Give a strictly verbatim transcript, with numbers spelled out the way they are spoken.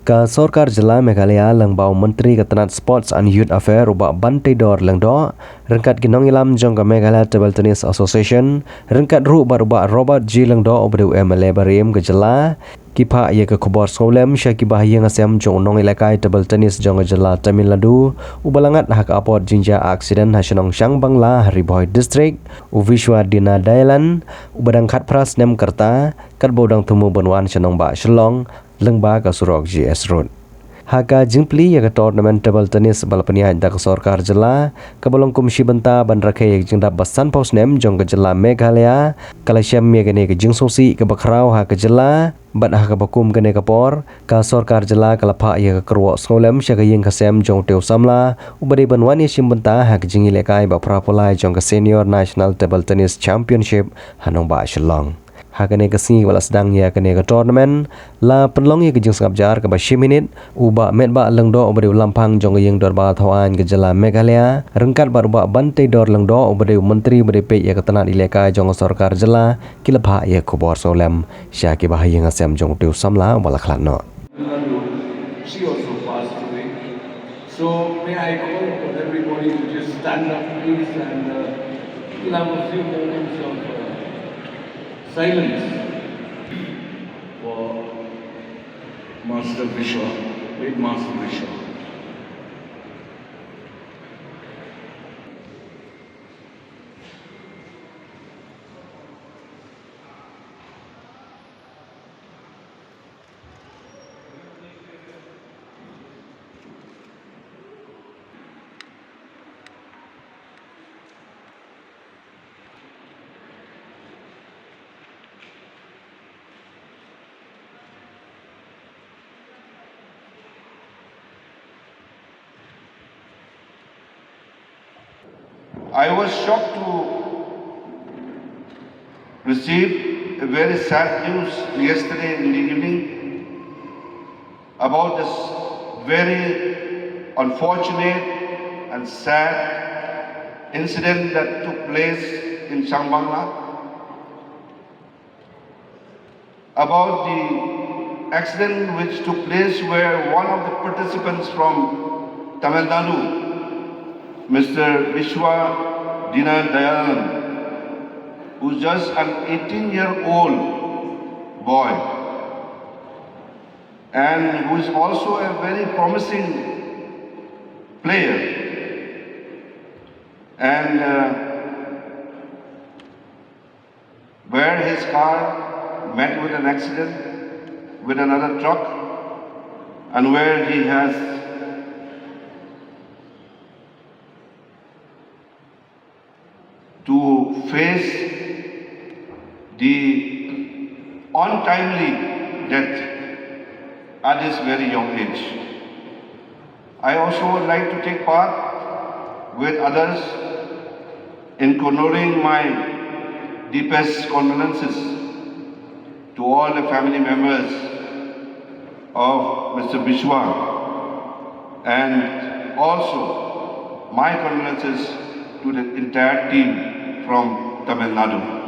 Ka Sorkar Jylla Meghalaya lyngba u Myntri ka tnat Sports and Youth Affairs u Bah Banteidor Lyngdoh, ryngkat ki nongïalam jong ka Meghalaya Table Tennis Association, ryngkat ruh bad u Bah Robert G Lyngdoh uba dei u M L A barim ka jylla, ki phah ïa ka khubor sngewlem sha ki bahaïing hasem jong u nongïalehkai table tennis jong ka jylla Tamil Nadu, uba la ngat ha ka apot jingjia aksiden ha shnong Shangbangla ha Ri Bhoi District, u Vishwa Dina Dayalan, uba dang khatphra snem ka rta, katba u dang thmu ban wan sha nongbah Shillong, lyngba ka surok G S Road. Ha ka jingplie ïa ka tournament table tennis ba la pynïaid da ka Sorkar Jylla, kaba long kum shi bynta ban rakhe ïa ka jingdap ba sanphew snem jong ka jylla Meghalaya, ka la shem ïa kane ka jingsngewsih kaba khraw ha ka jylla, bad ha kaba kum kane ka por, ka Sorkar Jylla ka la phah ïa ka kyrwoh sngewlem sha ka ïing ka sem jong utei u samla, uba dei ban wan ïashim bynta ha ka jingïalehkai ba phra phew lai jong ka Senior National Table Tennis Championship ha nongbah Shillong. Ha kane ka sngi kaba la sdang ïa kane ka tournament, la pynlong ïa ka jingsngap jar kaba shi minit, u Bah Metbah Lyngdoh uba dei u Lamphang jong ka Ïing Dorbar Thaw Aiñ ka jylla Meghalaya, ryngkat bad u Bah Banteidor Lyngdoh uba dei u Myntri uba dei peit ïa ka tnat ïalehkai jong ka Sorkar Jylla, ki la phah ïa ka khubor sngewlem sha ki bahaïing hasem jong utei u samla uba la khlad noh. She also passed away. So may I call upon everybody to just stand up, please, and uh, we'll have a few moments of uh, silence for Master Vishwa, great Master Vishwa. I was shocked to receive a very sad news yesterday in the evening about this very unfortunate and sad incident that took place in Shangbangla. About the accident which took place where one of the participants from Tamil Nadu, Mister Vishwa Dina Dayalan, who's just an eighteen year old boy and who is also a very promising player, and uh, where his car met with an accident with another truck, and where he has to face the untimely death at this very young age. I also would like to take part with others in conveying my deepest condolences to all the family members of Mister Vishwa, and also my condolences to the entire team from Tamil Nadu.